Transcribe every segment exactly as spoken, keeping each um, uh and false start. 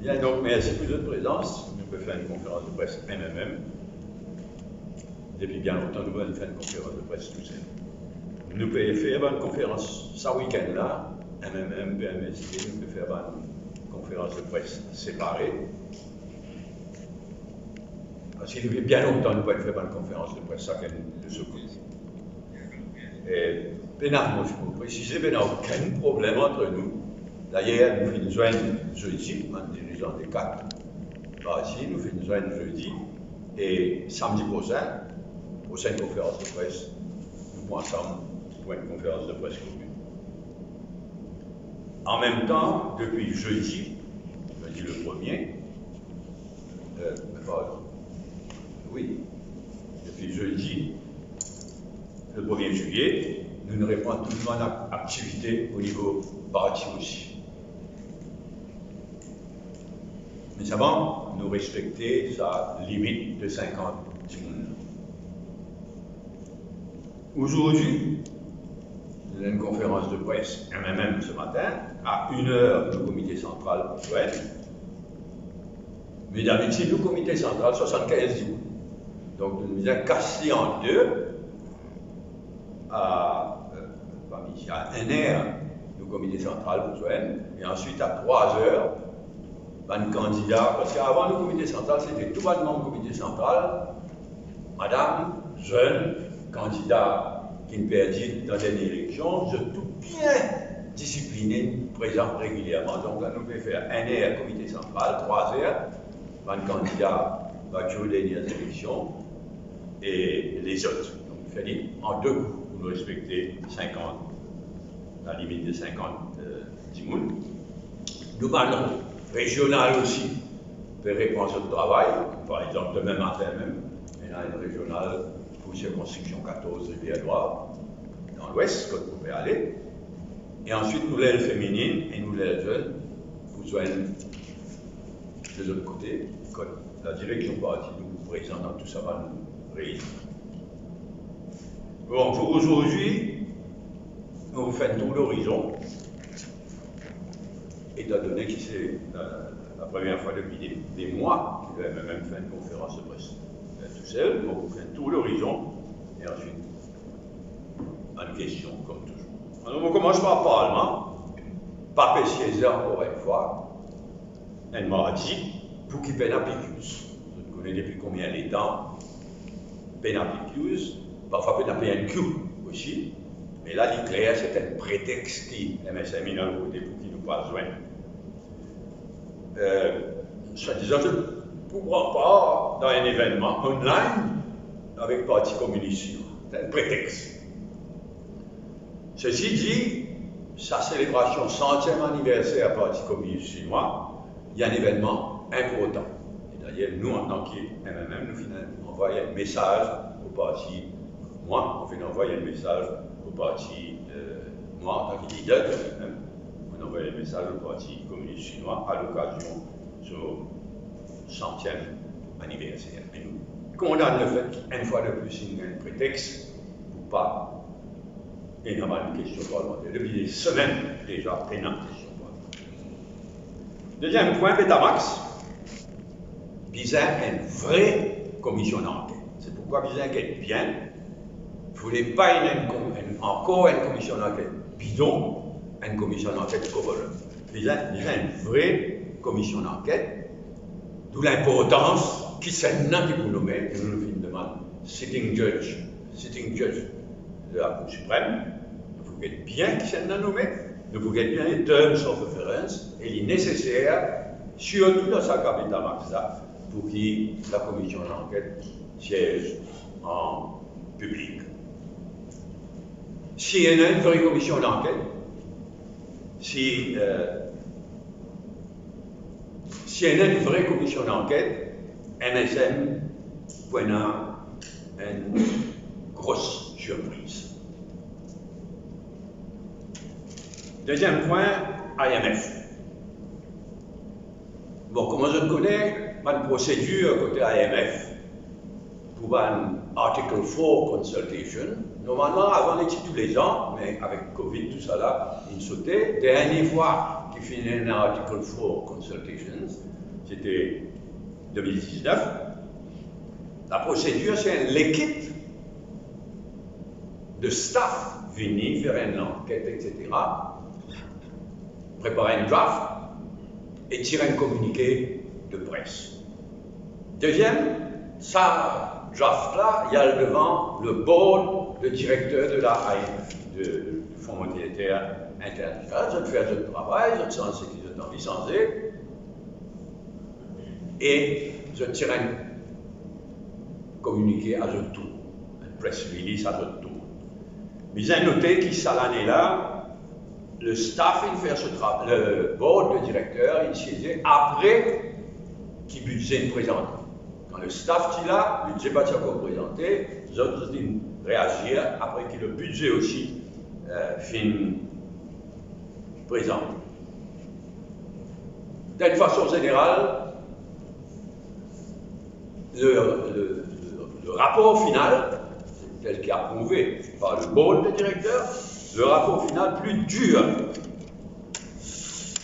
Bien, donk, mersi pou zot prezans. Nou pe fer enn konferans de pres M M M. Depi bien lontan, nou pa fer enn konferans de pres tousel. Nou pe fer bann konferans sa wikenn la, M M M, P M S D, nou pe fer bann konferans de pres separe. Parski depi bien lontan, nou pa fer bann konferans de pres sakenn de so kote. E pena, mo ti pou presize, pena okenn problem ant nou. Dayer, nou finn zwenn zedi, bann dirizan de kat parti, nou finn zwenn zedi, e samdi prosin, prosenn konferans de pres, nou pou ansam pou enn konferans de pres komin. An mem tan, depi zedi, zedi le premie, euh, pardon, wi, depi zedi, le premie zilye, nou, nou repran tou bann ak-, aktivite o nivo parti osi. Me selman, nou respekte sa limit de sinkant dimoun. Azordi, nou ena enn konferans de pres M M M se matin, a enn er, nou komite santral pou zwenn. Me dabitid, nou komite santral, swasannkinz dimoun. Donk, nou bizin kas li an de, a, euh, pa midi, a enn er, nou komite santral pou zwenn, e answit a trwa er, bann kandida, parski avan nou komite santral, sete tou bann manm komite santral, madam, zenn, kandida ki finn perdi dan dernie eleksion, zot tou bien disipline, prezan regilierman. Donk la, nou pe fer enn er komite santral, trwa er, bann kandida bann dernie eleksion, e lezot. Donk, nou fer li an de kou pou nou respekte sinkant, lalimit de sinkant, euh, dimoun. Nou bann rezional osi pe repran zot travay. Par exanp, demin matin mem, ena enn rezional pou sirkonskripsion katorz Rivière Noire, dan Lwes, kot nou pe ale. E answit, nou ler feminin e nou ler zenn pou zwenn de lot kote, kot ladireksion parti nou prezan dan tou sa bann rezion. Bon, pou azordi, nou fer enn tour dorizon, etandone ki se la, la premie fwa depi de, de mwa ki nou mem fer enn konferans de pres, euh, tousel, donk nou fer enn tour dorizon, e answit, bann kestion, kom touzour. Alor, nou koumans par Parlman, pa pe sieze ankor enn fwa, enn mardi, pou ki pena PQs. Zot kone depi konbien letan pena PQs, parfwa pena PNQ osi, me la, li kler, se enn pretex ki M S M inn al kote pou ki nou pa zwenn. Euh, swadizan, zot pou pran par dan enn evennman online avek Parti Kominis Sinwa. Se enn pretex. Sesi di, sa selebrasion santiem aniverser Parti Kominis Sinwa, li enn evennman inportan. E dayer, nou, antan ki M M M, nou finn anvoy enn mesaz o parti, mwa, mo finn anvoy enn mesaz o parti, euh, mwa, antan ki lider de M M M, mo anvoy enn mesaz o Parti Kominis Sinwa a lokazion so santiem aniverser. Me nou kondann lefet ki, enn fwa de plis, inn gagn pretex pou pa ena bann kestion parlmanter. Depi de semenn deza, pena kestion parlmanter. Deziem pwin, Betamax, bizin enn vre komision lanket. Se poukwa bizin get bien, fode pa ena enn kom-, enn, ankor enn komision lanket bidon, enn komision lanket kovolan. Bizin, bizin enn vre komision lanket, dou linportans kisannla ki pou nome, e nou, nou finn demann sitting judge, sitting judge de la Cour suprême, nou pou get bien kisannla nome, nou pou get bien le terms of reference, e li neseser, sirtou dan sa ka Betamax la, pou ki lakomision lanket siez an piblik. Si ena enn vre komision lanket, si, euh, si ena enn vre komision lanket, M S M pou ena enn gro sirpriz. Deziem pwin, I M F. Bon, kouma zot kone, bann prosedir kote I M F pou bann Article four consultation, normalman, avan li ti toulezan, me avek Covid, tousala, inn sote. Dernie fwa ki finn ena Article four consultations, Sete de mil diznef. Laprosedir, se enn lekip de staff vini fer enn lanket, et cetera, prepar enn draft e tir enn kominike de pres. Deziem, sa draft la, li al devan le board de direkter de la I M F, de, de Fon Monetaire Internasional. Zot fer zot travay, zot sanz seki zot anvi sanze, e zot tir enn kominike a zot tour, enn press release a zot tour. Bizin note ki sa lane la, le staff inn fer so tra-, le board de direkter inn sieze apre ki bidze inn prezante. Kan le staff ti la, bidze pa ti ankor prezante, zot, zot inn reazir apre ki le bidze osi, eh, finn prezante. D'une façon générale, le, le, le, le rapor final, tel ki aprouve par le board de direkter, le rapor final pli dir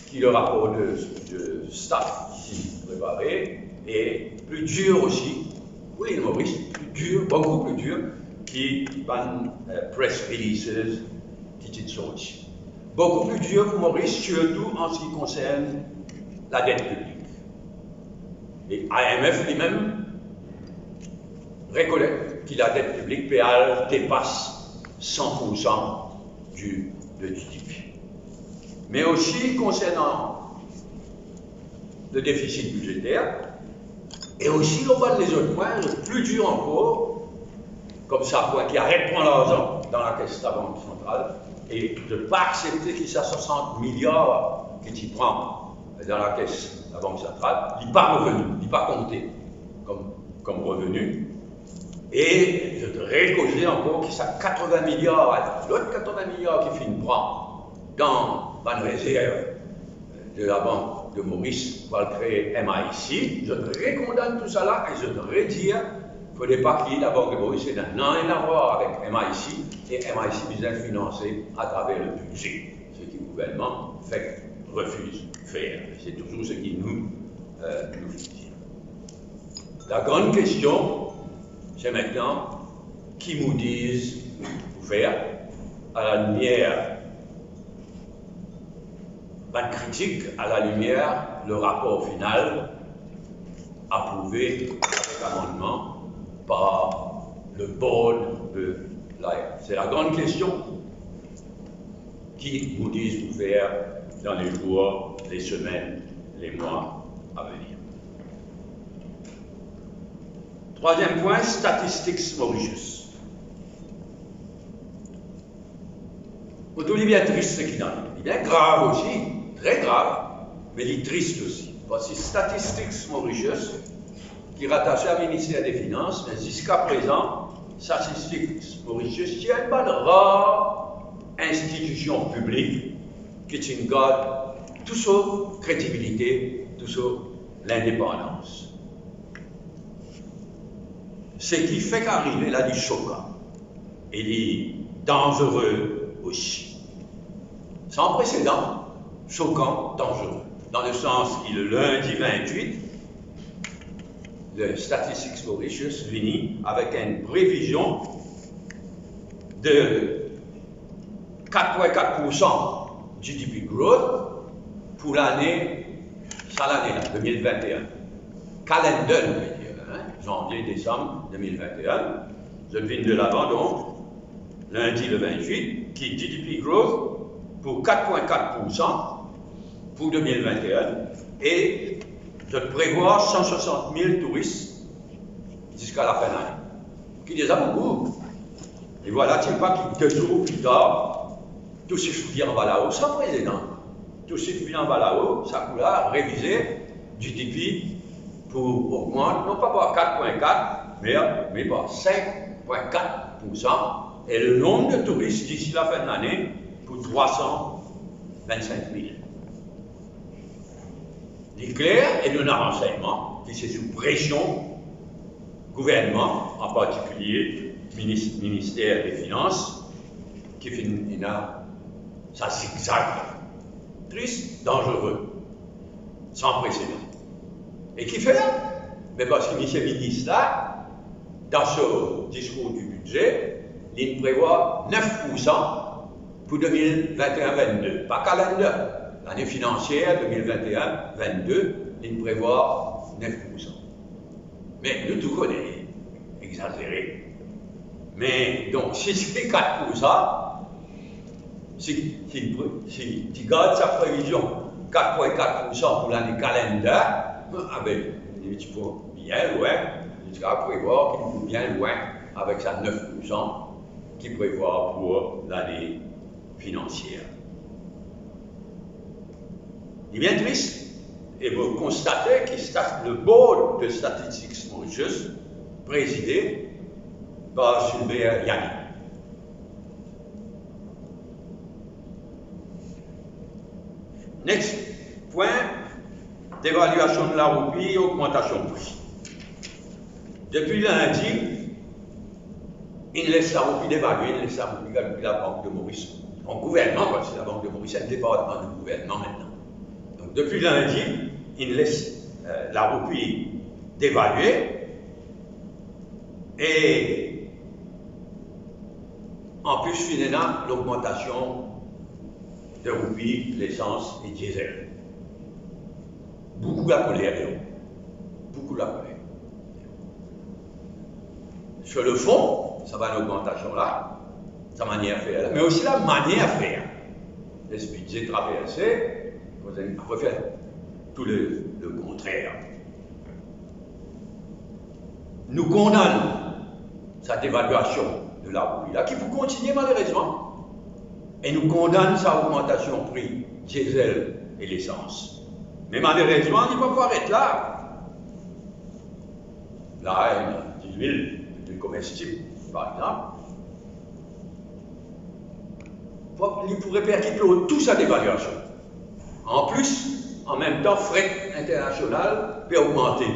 ki le rapor de, de staff ki prepare, e pli dir osi pou Lil Moris, pli dir, boukou pli dir ki bann, eh, press releases ki ti sorti. Boukou pli dir pou Moris, sirtou an se ki konsern ladet piblik. E I M F limem rekonet ki ladet piblik pe al depas san poursan di, de G D P. Me osi konsernan le defisit bidzeter, e osi lor bann lezot pwin, pli dir ankor, kouma sa pwin ki aret pran larzan dan lakes Labank Santral, e zot pa aksepte ki sa swasant miliar ki ti pran dan lakes Labank Santral, li pa reveni, li pa konte kom, kom reveni. E zot rekoze ankor ki sa katrevin miliar, lot katrevin miliar ki finn pran dan bann rezerv de Labank de Moris pou al kree M I C, zot rekondann tousala e zot redir, fode pa ki Labank de Moris ena nanye a vwar avek M I C, e M I C bizin finanse atraver le bidze, seki gouvernman fek refiz fer. Se touzour seki nou, eh, nou finn dir. La grann kestion, se aster, ki Moody's pou fer, a la limier bann kritik, a la limier le rapor final aprouve avek amannman par le board de l'A I M F. Se la grann kestion, ki Moody's pou fer dan le zour, le semenn, le mwa a venir. Trwaziem pwin, Statistics Mauritius. Mo trouv li bien tris seki ena. Li bien grav osi, tre grav, me li tris osi. Parski Statistics Mauritius, ki ratase a Minister de Finans, me ziska prezan, Statistics Mauritius ti enn bann rar institision piblik ki ti gard tou so kredibilite, tou so lindepandans. Seki fek arive la, li sokan e li danzere osi. San presedan, sokan, danzere. Dan le sans ki le lindi vintwit, le Statistics Mauritius vini avek enn previzion de kat pwin kat poursan G D P growth pou lane, sa lane la, de mil vinteenn. Calendar, nou pe dir, hein, zanvie, desam de mil vinteenn. Zot vinn de lavan, donk, lindi le vintwit, ki G D P growth pou kat pwin kat poursan pou de mil vinteenn, e zot prevwar san swasant mil touris ziska lafin lane, ki deza boukou. E vwala, ti pa ki de zour pli tar, tou sif vinn anba lao, san presedan. Tou sif vinn anba lao, sa kou la revize G D P pou ogmant, non pa par kat pwin kat, me, me par sink pwin kat poursan, e le nonb de touris disi lafin lane pou trwa san vinn-sink mil. Li kler, e nou ena ransegnman ki se sou presion gouvernman, an partikilie minis-, Minister de Finans, ki finn ena sa zigzag la. Tris, danzere, san presedan. E kifer? Me parski misie minis la, dan so diskour di bize, li prevwar nef poursan pou de mil vinte-enn vinte-de, pa kalenn, lane finansier de mil vinte-enn vinte-de, li prevwar nef poursan. Me nou tou kone, egzazere. Me donk, si se kat poursan, si, si, si ti gard sa previzion kat pwin kat poursan pou lane kalenn, abe, nou ti pou bien lwin, nou ti kapav prevwar ki nou pou bien lwin avek sa nef poursan ki prevwar pou lane finansier. Li bien tris, e mo konstate ki sta-, le Board de Statistics Mauritius, prezide par Gilbert Yannick. Next pwin, devalwasion laroupi, ogmantasion pri. Depi lindi, inn les laroupi devalwe, inn les laroupi devalwe, Labank de Moris. Bon, gouvernman, parski Labank de Moris se enn departman de gouvernman aster. Donk, depi lindi, inn les, eh, laroupi devalwe. E anplis, finn ena logmantasion de roupi, lesans e diesel. Boukou lakoler deor. Boukou lakoler. Sur le fond, sa bann ogmantasion la, sa manier fer la, me osi la manier fer. Les bize traverse, apre fer tou le, le kontrer. Nou kondann sa devalwasion de laroupi la, ki pou kontigne malerezman. E nou kondann sa ogmantasion pri diesel e lesans. Me malerezman, li pa pou aret la. La, ena dilwil, dilwil komestib, par exanp. Pou, li pou reperkit lor tou sa devalwasion. Anplis, anmemtan, fret internasional pe ogmante.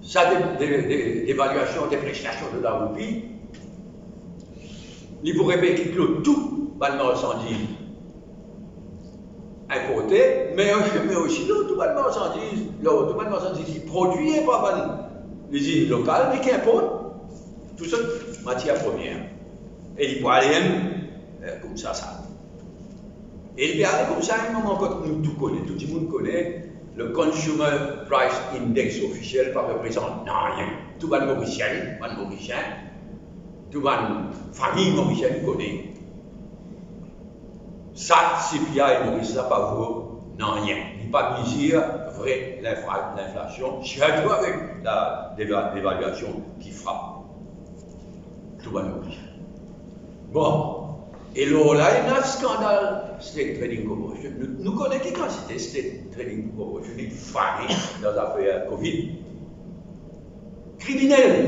Sa de, de, de, devalwasion, depresiasion de laroupi, li pou reperkit lor tou bann marsandiz inporte, me, me osi lor tou bann marsandiz, lor tou bann marsandiz ki prodwi par bann lizinn lokal, me ki inport tou sort matier premier. E li pou ale mem, eh, koumsa sa. E li pe ale koumsa, enn moman kot nou tou kone, tou dimoun kone, le Consumer Price Index ofisiel pa reprezant nanye. Tou bann Morisien, bann Morisien, tou bann fami Morisien kone. Sa C P I Moris la pa vo nanye. Li pa mizir vre linfla-, linflasion, sirtou avek la deva-, devalwasion ki frap tou bann Morisien. Bon, e lor la, ena skandal State Trading Corporation. Nou, nou kone ki kantite State Trading Corporation inn fane dan zafer Covid. Kriminel.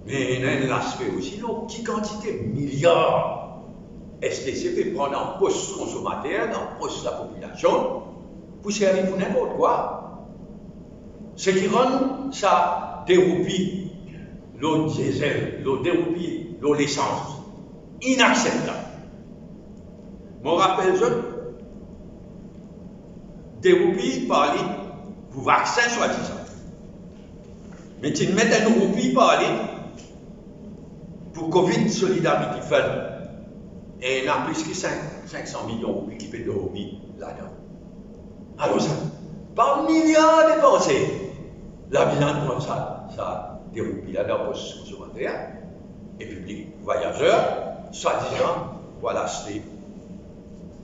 Me ena enn laspe osi, non, ki kantite miliar S T C pe pran dan pos konsomater, dan pos lapopilasion, pou servi pou ninport kwa. Seki rann sa de roupi lor diesel, lor de roupi lor lesans, inakseptab. Mo rapel zot, de roupi par lit pou vaksin, swadizan. Me ti met enn roupi par lit pou Covid Solidarity Fund. E ena plis ki sink, sink san milion roupi ki pe dormi ladan. Alor sa, par miliar depanse, la bizin pran sa, sa de roupi la dan pos konsomater e piblik, vwayazer, swadizan pou al aste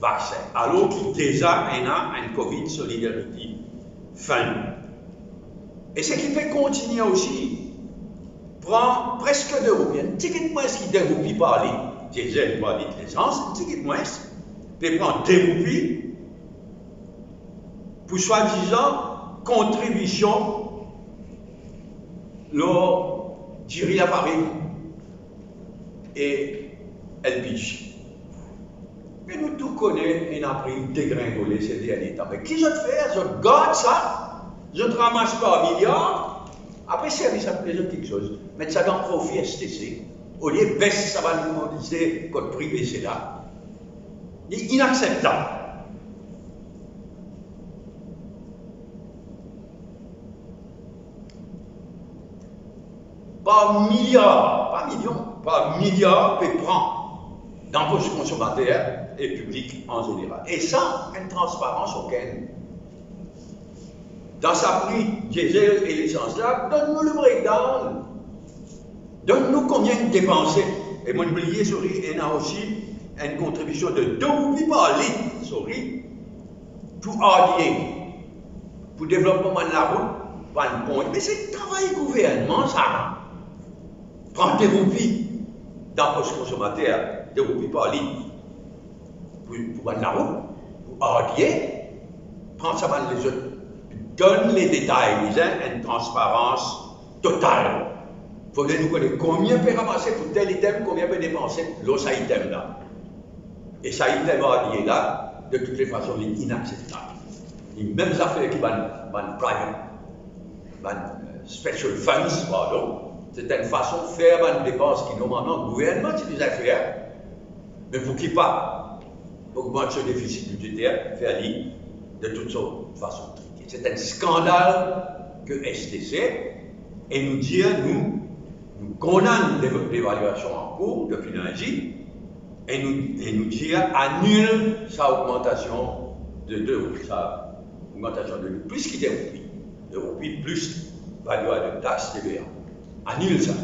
vaksin. Alor ki deza ena enn Covid Solidarity Fund. E seki pe kontigne osi, pran preske de roupi, enn tigit mwins ki de roupi par lit diesel, par lit lesans, enn tigit mwins, pe pran de roupi pou swadizan kontribision lor diri lafarin e L P G. Me nou tou kone ena pri degringole se dernie tan. Me ki zot fer? Zot gard sa, zot ramas par miliar, apre servi sa pou lezot kiksoz, met sa dan profi S T C, olie bes sa bann komodite kot pri bese la. Li inakseptab. par miliar, pa milion, par miliar pe pran dan pos konsomater e piblik an zeneral. E san enn transparans okenn. Dan sa pri diesel e lesans la, donn nou le breakdown. Donn nou konbien depanse. E mo bliye, sorry, ena osi enn kontribision de de roupi par lit, sorry, pou R D A, pou devlopman bann larout, bann pon. Me se travay gouvernman sa. Pran de roupi dan pos konsomater, de roupi par lit pou, pou bann larout, pou R D A, pran sa bann lezot, donn le detay, bizin enn transparans total. Fode nou kone konbien pe ramase pou tel item, konbien pe depanse lor sa item la. E sa item R D A la, de tout le fason, li inakseptab. Li mem zafer ki bann, bann private, bann, eh, special funds, pardon. Se enn fason fer bann depans ki normalman gouvernman ti bizin fer, me pou ki pa ogmant so defisit bidzeter, fer li de tout sort fason trike. Se enn skandal ke S T C, e nou dir, nou, nou kondann de-, devalwasion an kour depi lindi, e nou, e nou dir anil sa ogmantasion de, de, sa ogmantasion de plis ki de roupi, de roupi plis valwa de tax T V A. Anil sa.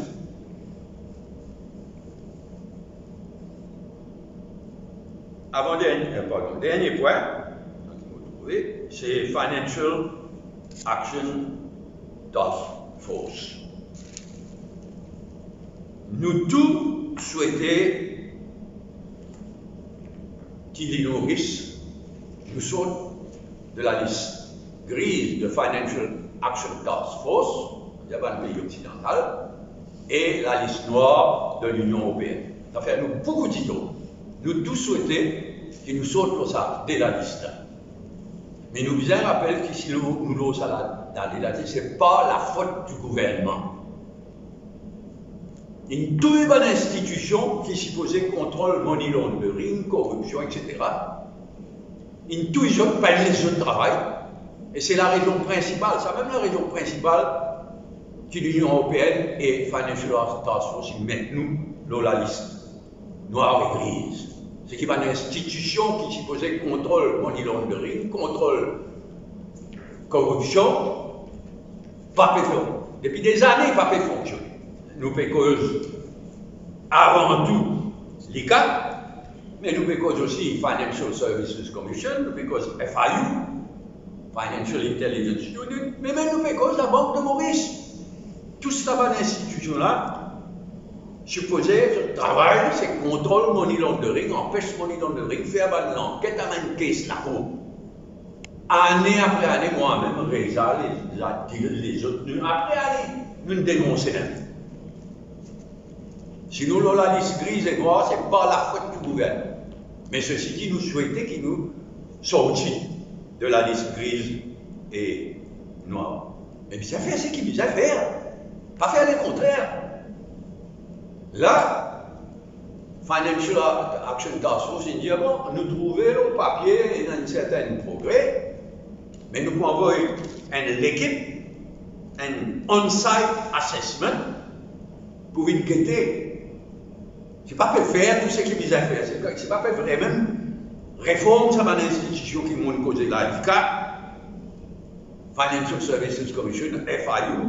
Avan dernie, eh, pardon, dernie pwin, se Financial Action Task Force. Nou tou swete ki Lil Moris nou sort de lalis griz de Financial Action Task Force, dir bann pei oksidantal, e lalis nwar de Linion Eropeenn. Sa fer nou boukou ditor. Nou tou swete ki nou sort lor sa de lalis la. Me nou bizin rapel ki si nou, nou lor sa la, la de lalis, se pa lafot di gouvernman. Inn touy bann institision ki sipoze kontrol money laundering, koripsion, et cetera, inn touy zot, pa inn les zot travay. E se larezon prinsipal, sa mem larezon prinsipal ki Linion Eropeann e Financial Task Force inn met nou lor lalis nwar e griz. Se ki bann institision ki sipoze kontrol money laundering, kontrol koripsion, pa pe fon-, depi dezane pa pe fonksione. Nou pe koz avan tou LICAC, me nou pe koz osi Financial Services Commission, nou pe koz F I U, Financial Intelligence Unit, me mem nou pe koz Labank de Moris. Tou sa bann institision la, sipoze zot travay se kontrol money laundering, anpes money laundering, fer bann lanket, amenn kes lakour. Ane apre ane, mwa mem, Reza, Reza, Adil, lezot, nou apre ane, nou denonse inn. Si nou lor lalis griz e nwar, se pa lafot di gouvernman. Me sesi ki nou swete ki nou sorti de lalis griz e nwar. Me bizin fer seki bizin fer. Pa fer lekontrer. La, Financial Action Task Force inn dir, bon, nou trouve lor papie ena enn sertin progre, me nou pou anvoy enn lekip, enn on-site assessment, pou vinn gete. Se pa pe fer tou seki bizin fer, se, se pa pe vremem reform sa bann institision ki monn koze la, LICAC, Financial Services Commission, F I U,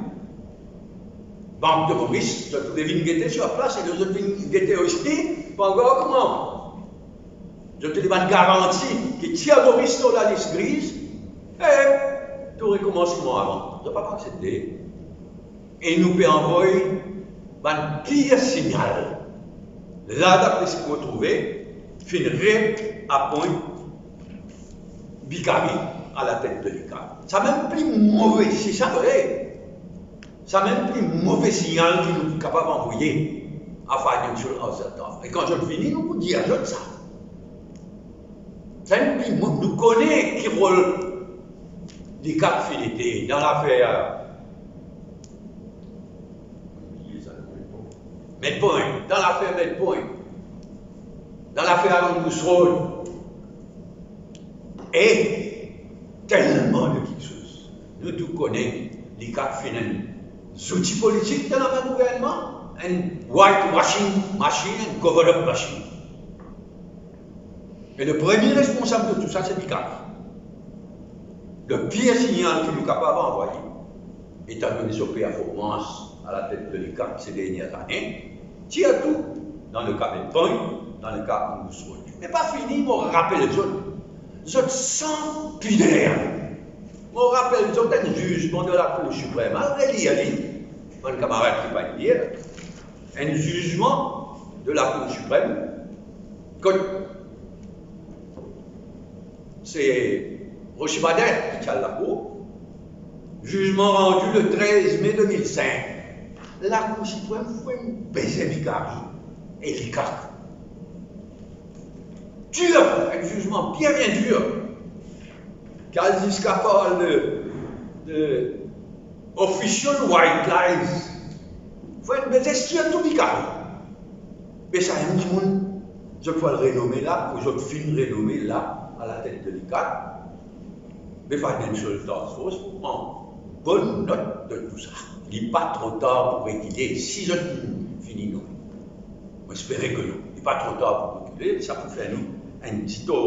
Bank de Moris, zot pou vinn gete sir plas, e zot vinn gete osi, pa ankor kouma. Zot donn bann garanti ki tir Moris lor lalis griz, e tou rekoumans kouma avan. Zot pa pou aksepte. E nou pe anvoy bann kler signal. La, dapre seki mo trouve, finn reapwint Bigarry alatet de LICAC. Sa mem pli move, si sa vre, sa mem pli move signal ki nou kapav anvoye a Financial Action Task Force. E kan zot vini, nou pou dir zot sa. Sa enn pli mo-, nou kone ki rol LICAC finn ete dan lafer Medpoint, dan lafer Medpoint, dan lafer Alon Goussrod, e telman de kiksoz. Nou tou kone LICAC finn enn zouti politik dan lame gouvernman, enn whitewashing machine, enn cover-up machine. E le premie responsab de tou sa, se Bikap. Le pir signal ki nou kapav anvoye, etandone so performans alatet de Bikap se dernie ane, sirtou dan le ka Bellepoint, dan le ka Angus Roads. Me pa fini, mo rapel zot, zot san pider. Mo rapel zot enn zizman de Lakour Siprem, al relir li, bann kamarad ki pa inn lir, enn zizman de Lakour Siprem, kot se Rocher Bader ki ti al lakour, zizman randi le trez me de mil sink. Lakour Siprem finn beze Bikap e Likap. Dir, enn zizman bien, bien dir. Ki al ziska parl de, de official white lies. Finn beze sirtou Bikap. Me sa enn dimoun, zot pou al renome la, pou zot finn renome la, alatet de Likap. Me Financial Task Force pou pran bonn not de tou sa. Li pa tro tar pou rekile, si zot fini nome. Mo espere ke non. Li pa tro tar pou rekile, sa pou fer nou enn ditor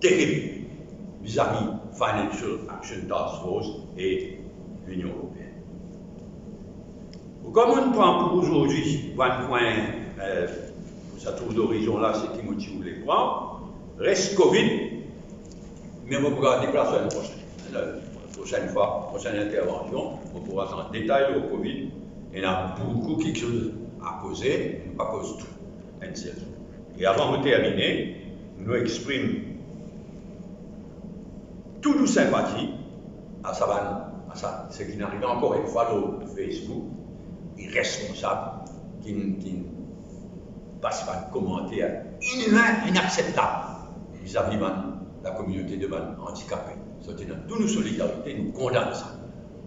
terib vizavi Financial Action Task Force e Linion Eropeenne. Bon, kouma nou pran pou zordi, bann pwin, eh, pou sa tour d'horizon la, seki mo ti oule pran, res Covid, me mo pou gard li pou lasemenn prosenn. La prosenn fwa, prosenn intervansion, mo pou atann detay lor Covid. Ena boukou kiksoz a koze, nou pa koz tou enn sel zour. E avan mo termine, nou exprim tou nou sinpati a sa bann, a sa, seki finn arive ankor enn fwa lor Facebook, iresponsab, ki, ki pas bann komanter inimin, inakseptab vizavi bann, lakominote de bann andikape. Zot ena tou nou solidarite, nou kondann sa.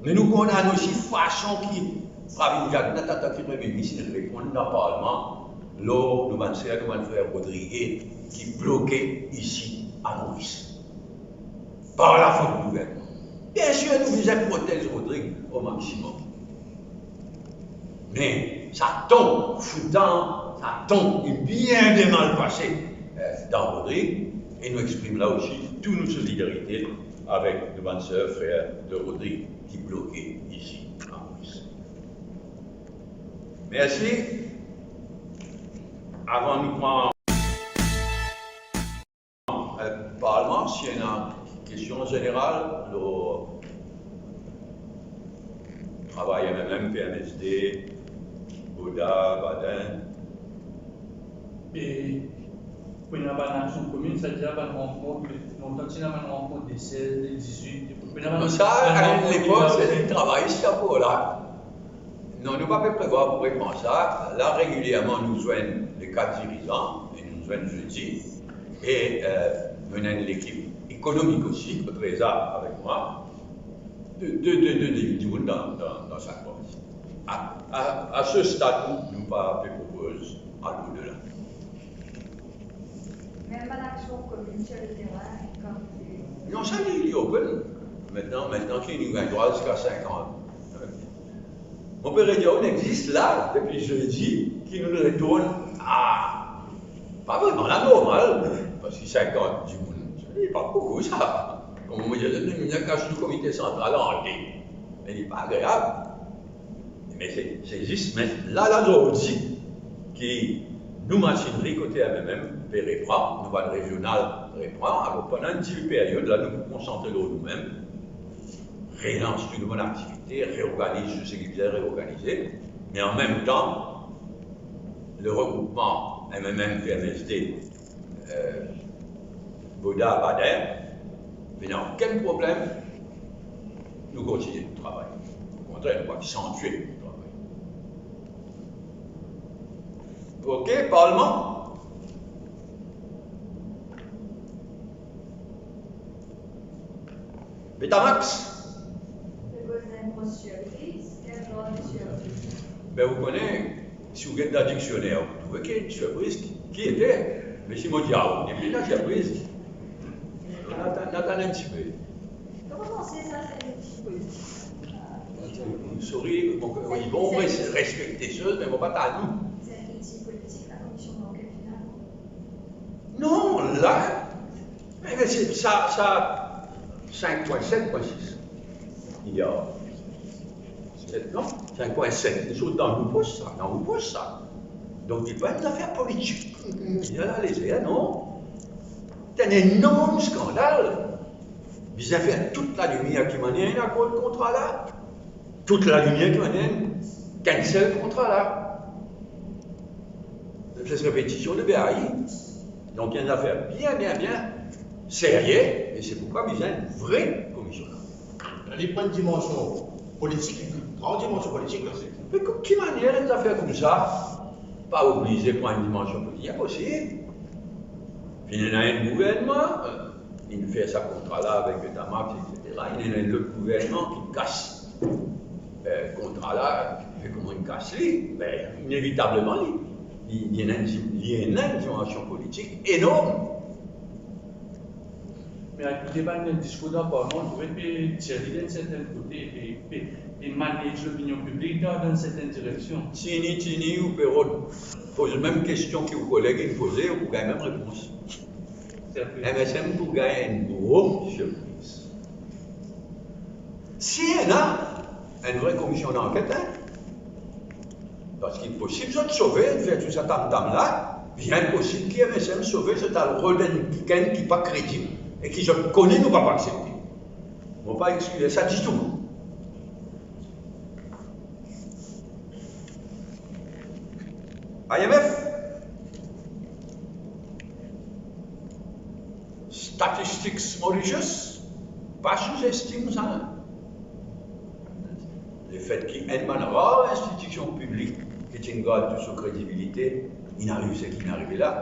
Me nou kondann osi fason ki Pravind Jugnauth, antan ki Premie Minis, inn reponn dan Parlman lor nou bann ser, nou bann frer Rodrig ki bloke isi a Moris par lafot gouvernman. Biensir, nou bizin protez Rodrig o maximum. Me sa ton foutan, sa ton ki bien, bien mal pase, eh, dan Rodrig, e nou exprim la osi tou nou solidarite avek nou bann ser, frer de Rodrig ki bloke isi a Moris. Mersi. Avan nou pran, eh, Parlman, si ena kestion zeneral lor travay M M M, P M S D, Boda, Baden. E pou ena bann aksion komin, savedir bann rankont, lontan ti ena bann rankont de sez, de dizwit, pou ena bann... Non, sa, bann a rankont lepok, de... se li travay isi ankor la. Non, nou pa pe prevwar pou repran sa. La, regilierman, nou zwenn le kat dirizan, e nou zwenn zedi. E, eh, nou ena enn lekip ekonomik osi, kot Reza avek mwa. De, de, de, de, de dimoun dan, dan, dan sa kor. A, a, a se stad, nou pa pe propoz al odela. Mem bann aksion komin sir leterin, kan... Non, sa li, li open. Mintnan, mintnan ki nou gagn drwa ziska sinkant. Mo pe redir, nou existe la depi zedi, ki nou retourn a, pa vreman lanormal, parski sinkant dimoun, se pa boukou sa. Kouma mo dir, nou, nou ena kas nou komite santral an de, me li pa agreab. Me se, se zis, me la, la, zordi ki nou masinri kote M M M pe repran, nou bann rezional repran, alor pandan enn ti peryod la, nou pou konsantre lor noumem, relans tou nou bann aktivite, reorganiz tou seki bizin reorganize, me anmemtan, le regroupman M M M P M S D, eh, Boda, Baden, pena okenn problem, nou kontigne nou travay. Okontrer, nou pou aksantye nou travay. Ok, Parlman. Betamax. Be, ou kone, si ou get dan diksioner, ou trouve ki enn sirpriz, ki, ki ete, me si mo dir aou, depi ena sirpriz, nou atann, nou atann enn tipe. Kouma sa, se enn sirpriz? Sorry, mo, wi, bon, mo res-, respekte soz, me mo pa ta nou. Vous avez été politique, la commission d'enquête finale ? Non, la, me, me se sa, sa, sink pwin set, pwin sis. Ya. Set, non ? Sink pwin set. Li sort dan nou pos sa, dan nou pos sa. Donk, li pa enn zafer politik. Li al lezer, non. Li enn enorm skandal. Bizin fer tout lalimier ki manier inn akord kontra la. Tout lalimier ki manier inn cancel kontra la. Se repetision de B A I. Donk, enn zafer bien, bien, bien serye, e se poukwa bizin enn vre komision la. Li pran enn dimansion politik, li pran enn dimansion politik la. Me ki, ki manier enn zafer koumsa pa oblize pran enn dimansion politik? Inposib. Finn ena enn gouvernman, euh, inn fer sa kontra la avek Betamax, et cetera. Inn ena enn lot gouvernman ki kas, euh, kontra la, ki fer kouma inn kas li, be, inevitableman, li, li, li ena enn di-, li ena enn dimansion politik enorm. Me ekoute bann diskour dan parlman, ou trouve pe tir li dan enn sertenn kote, pe, pe, pe manage lopinion piblik dan, dan enn sertenn direksion. Tini, tini, ou pe rod poz mem kestion ki ou koleg inn poze, ou pou gagn mem repons. M S M pou gagn enn gro sirpriz. Si ena enn vre komision lanket, hein, parski posib zot sove, fer tou sa tam-tam la, bien posib ki M S M sove, zot al rod enn kikenn ki pa kredib e ki zot kone nou pa pou aksepte. Mo pa exkize sa ditou. I M F, Statistics Mauritius, pa souzestim sa. Lefet ki enn bann rar institision piblik ki ti gard tou so kredibilite, inn ariv seki inn arive la,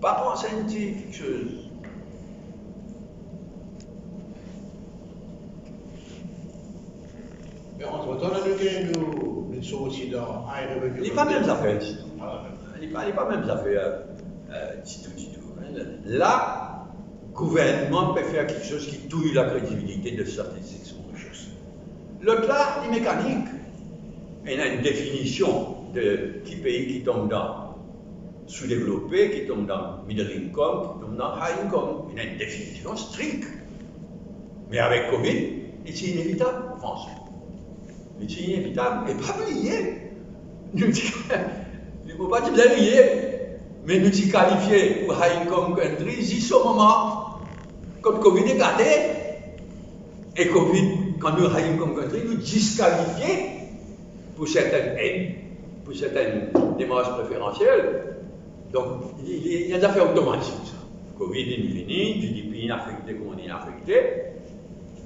pa pran sa enn ti kiksoz. Me antretan, la, nou gagn nou, nou sorti dan high revenue. Li pa mem zafer ditou. Li pa, li pa mem zafer, euh, ditou, ditou, hein. La, gouvernman pe fer kiksoz ki touy lakredibilite de Statistics Mauritius. Lot la, li mekanik. Ena enn definision de ki pei ki tom dan soudevlope, ki tom dan middle income, ki tom dan high income. Ena enn definision strik. Me avek Covid, li ti inevitab, François. Li ti inevitab. E pa bliye, nou ti, mo pa ti bizin riye, me nou ti kalifie pou high income country zis o moman kot Covid ekate. E Covid, kan nou high income country, nou diskalifie pou sertenn ed, pou sertenn demars preferansiel. Donk, li, li, li enn zafer otomatik, sa. Covid inn vini, G D P inn afekte kouma li inn afekte.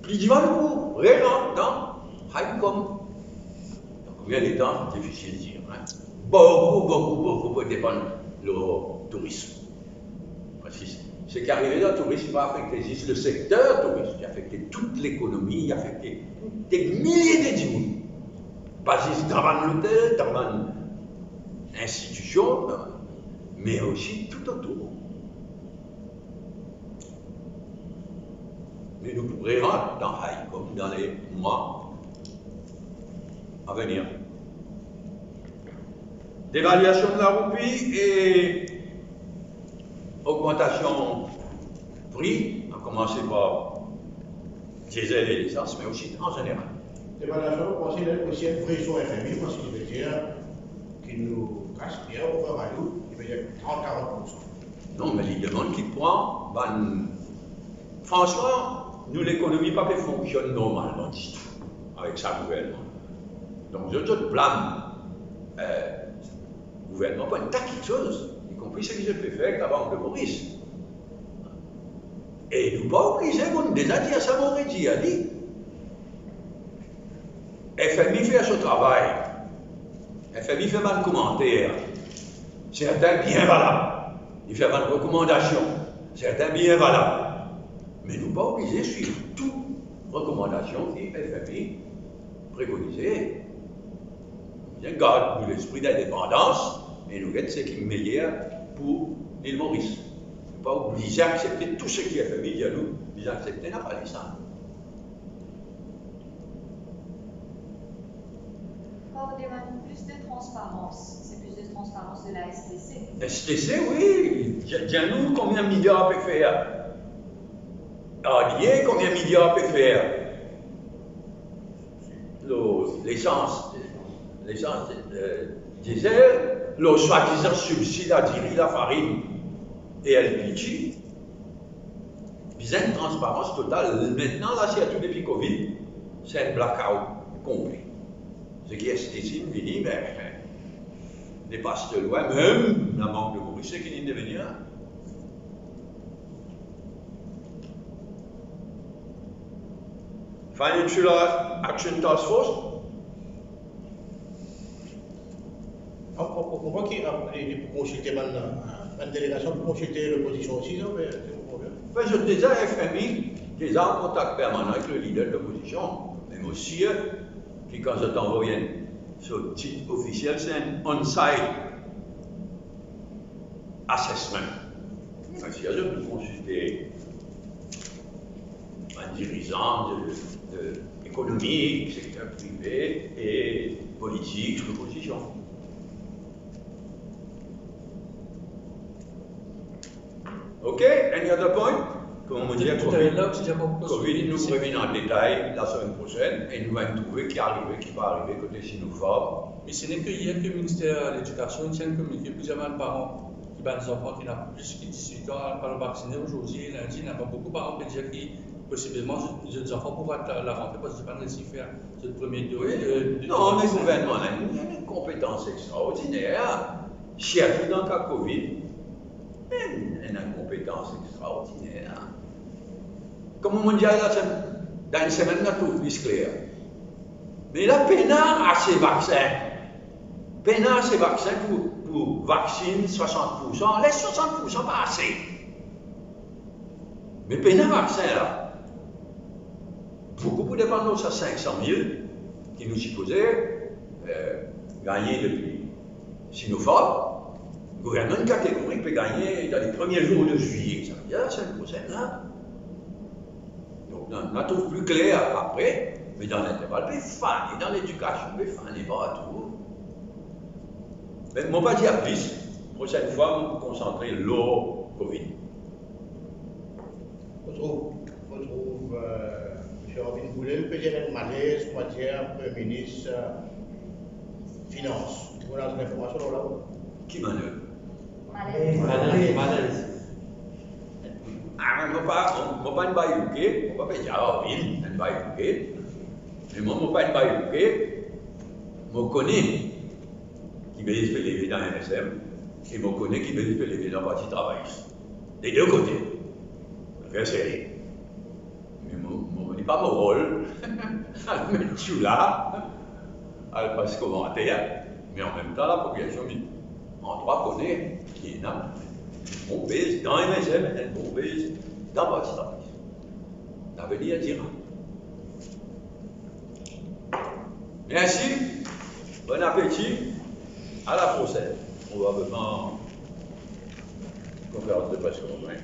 Li dimann pou rerant dan high income. Dan konbien letan, difisil dir, hein. Boukou, boukou, boukou pou depann lor tourism. Parski seki arive dan tourism, li pa afekte zis le sekter tourism, li afekte tou lekonomi, li afekte de milie de dimoun. Pa zis dan bann lotel, dan bann institision, me osi toutotour. Me nou pou rerant dan high income dan le mwa a venir. Devalyasion de la roupi e ogmantasion pri, a koumanse par diesel e lesans, me osi an zeneral. Devalyasion, nou panse li osi enn presion F M I, parski li ve dir ki nou kas bien, nou fer malou, li ve dir trant, karant poursan. Non, me li demann ki pran bann, François, nou lekonomi pa pe fonksionn normalman ditou avek sa gouvernman. Donk, zot, zot blam, euh, gouvernman pou enn ta kiksoz, ikonpri seki zot pe fer avek labank de Moris. E nou pa oblize, mo deza dir sa, mo redir li. F M I fer so travay. F M I fer bann komanter. Sertin bien valab. Li fer bann rekomandasion. Sertin bien valab. Me nou pa oblize swiv tou rekomandasion ki F M I prekonize. Bien gard nou lespri dindepandans e nou get seki meyer pou Lil Moris. Nou pa oblize aksepte tou seki F M I dir nou bizin aksepte, napa li sa. On demande plus de transparence. C'est plus de transparence de la S T C. S T C, wi. Di, dir nou konbien miliar pe fer. R D A, konbien miliar pe fer. Lor lesans, lesans, euh, diesel, lor swadizan sibsid a diri, lafarin e L P G. Bizin transparans total. Aster la, sirtou depi Covid, se enn blackout konple. Seki S T C inn vini, me, depas de lwin, mem Labank de Moris, seki inn vini la. Financial Action Task Force, Ou, ou, ou konpran ki, ah, li, li pou konsilte bann, ah, bann delegasion pou konsilte lopozision osi, non, me, si ou konpran bien. Ben, zot deza, F M I, deza an kontak permanan avek le lider de lopozision. Me mo sir ki kan zot anvoy enn so tit ofisiel, se enn on-site assessment. Parski zot pou konsilte bann dirizan de, de ekonomik, sekter prive e politik, lopozision. Ok, any other point? Kouma mo dir, Covid, Covid, nou pou revinn an detay lasemenn prosenn e nou va trouve ki arive, ki pa arive kote Sinopharm. Me se neke yer ki Minister Ledikasion ti enn kominike pou dir bann paran ki bann zanfan ki ena plis ki diz-wit an al, al vaksine. Ozordi, lindi, ena boukou paran pe dir ki posibleman zot, zot zanfan pou rat la, larantre parski zot pa'nn resi fer zot premie doz. Wi. Euh, de, non, de me vaksin. Gouvernman la, li ena enn konpetans extraordiner, sirtou dan ka Covid. Enn, enn inkonpetans extraordiner. Kouma mo dir la, dan enn semenn, nou a trouv plis kler. Me la, pena ase vaksin. Pena ase vaksin pou, pou vaksin swasant poursan. Les swasant poursan pa ase. Me pena vaksin la. Boukou pou depann lor sa sink san mil ki nou sipoze, euh, gagne depi Sinopharm. Gouvernman kategorik pe gagne dan le premie zour de zwiye, savedir semenn prosenn la. Donk, nou, nou a trouv pli kler apre, me dan linterval, pe fane dan ledikasion, pe fane partou. Me mo pa dir plis, prosenn fwa, mo pou konsantre lor Covid. Mo trouv, mo trouv, euh, Misie Robin Boulel pe dir enn malez, koumadir Premie Minis, euh, Finans. Ou ena enn linformasion lor la? Ki malez? Malez. Malez, malez. Ah, mo pa, mo, mo pa'nn bay bouke, mo pa pe dir, ah, wi, pa'nn bay bouke. Me mwa, mo pa'nn bay bouke, mo kone ki bez pe leve dan M S M, e mo kone ki bez pe leve dan Parti Travayis. De de kote. Fer serye. Me mo, mo, li pa mo rol al met sou la, al pas komanter, me anmemtan, lapopilasion, li, an drwa kone ki ena bon bez dan M S M, enn bon bez dan Parti Travayis. Lavenir dira. Mersi. Bon apeti. A la prosenn. Probableman, konferans de pres koumsa.